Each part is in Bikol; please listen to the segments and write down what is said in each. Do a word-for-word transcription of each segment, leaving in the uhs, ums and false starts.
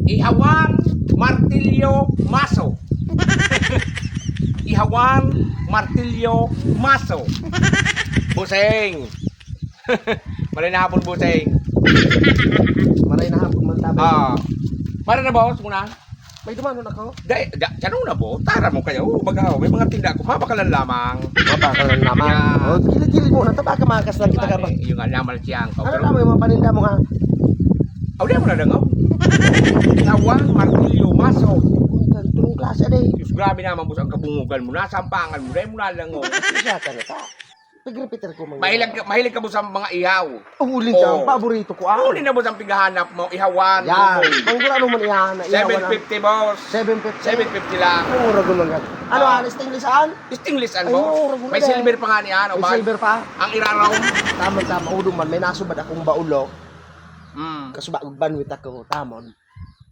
Ihawan, martilyo, maso. Ihawan, martilyo, maso. Buseng. Maray na hapon, Buseng. Maray na hapon man, tabi. Ah. Maray na, boss, muna. May dumanon ako. Dai, da, tiyan na, boss. Tara mo kayo. Oo, baga, oh, may mga tinda ko. Mabakalan lamang. Mabakalan lamang. Yeah. Oh, gilid-gilid mo na. Tabaka makas lang kita ka ba? Yung nga, namal siyang. Ano na mo yung mga paninda mo, ha? Aw, di mo na dangaw. Ihawan, martilyo, maso. Tulong klase, aday. Diyos, grabe naman, boss, ang kabungugan mo. Nasampangan mo, dahil mo na langaw. Siya ka na ta. Pag-repeater ko, mga Mahilig ka, mahilig ka, boss, sa mga ihaw. Ang uling ka, Oo. Paborito ko, ah. Uli na, boss, ang pighahanap mo, ihawan, Yan. Bumbong. Manggura mo man ihahan na ihawan, ah. Seven fifty, boss. Seven fifty? Seven fifty lang. Ang mura ko lang yan. Ano, Ah. ah, stainless an? Stainless an, Ay, boss. Mura ko May na silver yan. pa nga niyan, May oban. Silver pa? Ang iraraw. Tama, tama. Udo man, may nasubad akong baulo. Mm. Kasuba, banwit ako, tamon.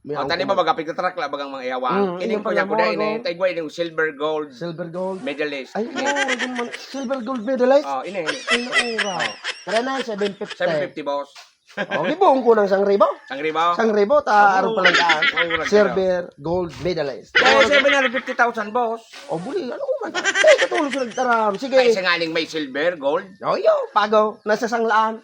May O, tani ba, angkon. Baga, pigtatrak la, bagang mga iyawan. Mm, Ining iyon pala kuya ko mo, na ini, ano? Taigwa ining silver gold Silver gold. medalist. Ay, Ini. oo, ano man. Silver gold medalist? Oh, ini. Ay, naura. Oh. Tara na, seven fifty. Seven fifty, boss. Oh, gibong ko ng isang ribo. Isang ribo? Isang ribo, ta, Oo. Araw pa lang daan. Oo, wala Silver gold medalist. Eh, Oh, seven hundred fifty thousand, boss. Oh, buli, ano man. Eh, katulog sa nagtaram. Sige. Kaya siya nga ning may silver, gold. Oh, yo, pago. Nasa sanglaan.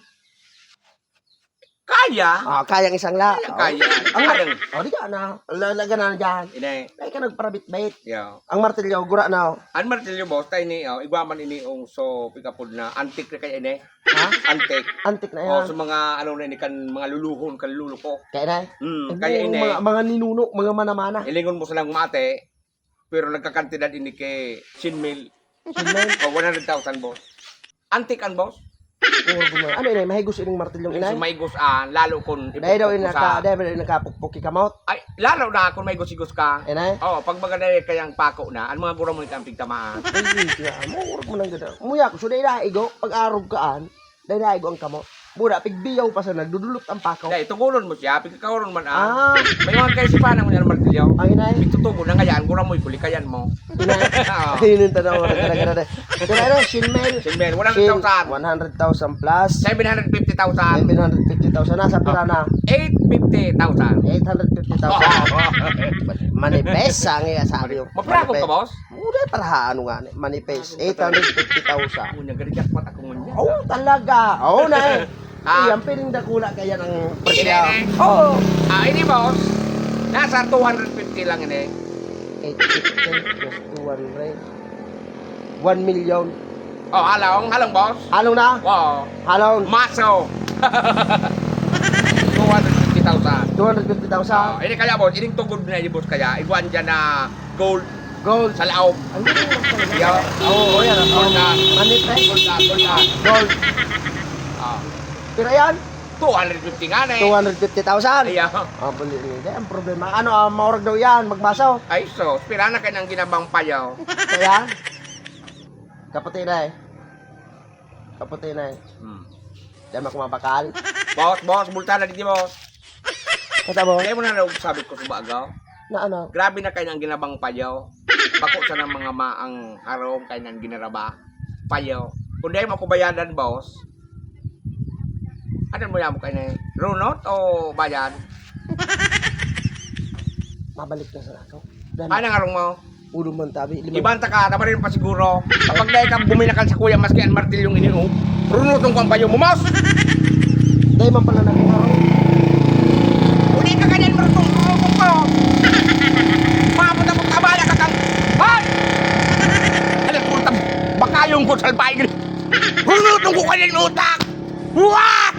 Kaya. Ah, kayang isang la. Kaya, kaya. Oh. Ang Parang oh, di ka na. Lalaga na dyan. Inay. Ay ka nagparabit-bait. Yeah. Ang martilyo, gura na, oh. Ang martilyo, boss, tayo ni, oh, igwa man ini ung so, pikapod na. Antik na kaya ini. Ha? Antik. Antik na Oh, yan. so mga, ano na ini, kan mga luluhon, kan luluko. Kaya na. Hmm, Ay, kaya yung ini. Mga, mga ninuno, mga manamana. Ilingon mo silang mate, pero nagkakantidad ini kay Shin Mil. Shin Mil? Oh, one hundred thousand, boss. Antik an, boss. Puro gumay. Ano ini? Mahigos ining martilyong Yung inay? sumaygos, ah, lalo kung Dahil daw ipukpok mo inaka, sa dahil daw inakapukpuki kamot. Ay, lalo na kung may gos-igos ka. Inay? Oh, pag maganda yung kayang pako na, ang mga gurang mo yung pigtamaan. Ay, hindi siya. Murag mo nang ganda. Muya ko, so dahil naigo, pag-arog kaan, dahil naigo ang kamot. Mura, pigbiyaw pa sa nagdudulot ang pako. Dahil, tugulon mo siya, pigkakaoron man, ah. Ah. May mga kaisipan ang mga martilyo. Ang inay? Itutubo na ngayon, gurang mo, ikulikayan mo. Inay? Oo. Ayun yung tanong mo, nagkara-gara na. Pero ano, Shin Mil? Shin Mil, one hundred thousand. Shin, one hundred thousand plus. Seven hundred fifty thousand. Seven hundred fifty thousand. Nasa pira na? Eight fifty thousand. Eight hundred fifty thousand. Oo. Manifest, ang iya sabi yung Mapira ko manifest. ka, boss? Wala, para ano nga, ni, manifest. Eight hundred fifty thousand. Unya, gari jackpot ako ngunyan. Oh, talaga. Oo na eh. Ah. Yan, piling dakula kaya ng Ini, presyo. ini. Oo. Ah, ini, boss. Nasa two hundred fifty lang ini. Eight fifty plus two hundred. One million. Oh, halong, halong, boss. Halong na? Oo. Halong. Maso. Two hundred fifty thousand. Two hundred fifty thousand. Oh, ini kaya, boss, ining tugod na ini, boss, kaya igwan dyan na gold Gold. sa laog. Ang ganda ng talaga. Yeah. Oo, yan, ang Gold na. Manifest. Gold na, gold na. Gold. Ah. Pero yan, Two hundred fifty nga na eh. Two hundred fifty thousand? Iya. Ah, bali niya. Di, ang problema. Ano, ah, maurag daw yan, magbaso. Ay, so, pira na kayo ng ginabang payaw? Kaya? Kaputi na eh. Kaputi na eh. Hmm. Diyan ako mabakal. Boss, boss, bulta na dito, boss. Kata mo? Kaya mo na daw sabi ko sa bagaw. Na ano? Grabe na kayo ng ginabang payaw. Bako sa ng mga maang harong kayo ng ginaraba. Payaw. Kung dahil mo ako bayadan, boss, ano mo yan mo kayo na eh? Runot o bayad? Mabalik na sa ako. Dahil Ano ang harong mo? Ulo man tabi. Lima. Ibanta ka, tama rin pa siguro. Kapag dahil ka buminakal sa kuya, maski ang martilyong ini, oh. Runuton ko ang payo mo, mas! Dahil man pala na ako. Uli ka ganyan, marunong ko. Mapunta mo, tama na ka kang, hoy! Alam ko, tam-, bakayong ko, salpay, gini. Runuton ko ganyan, utak! Wah!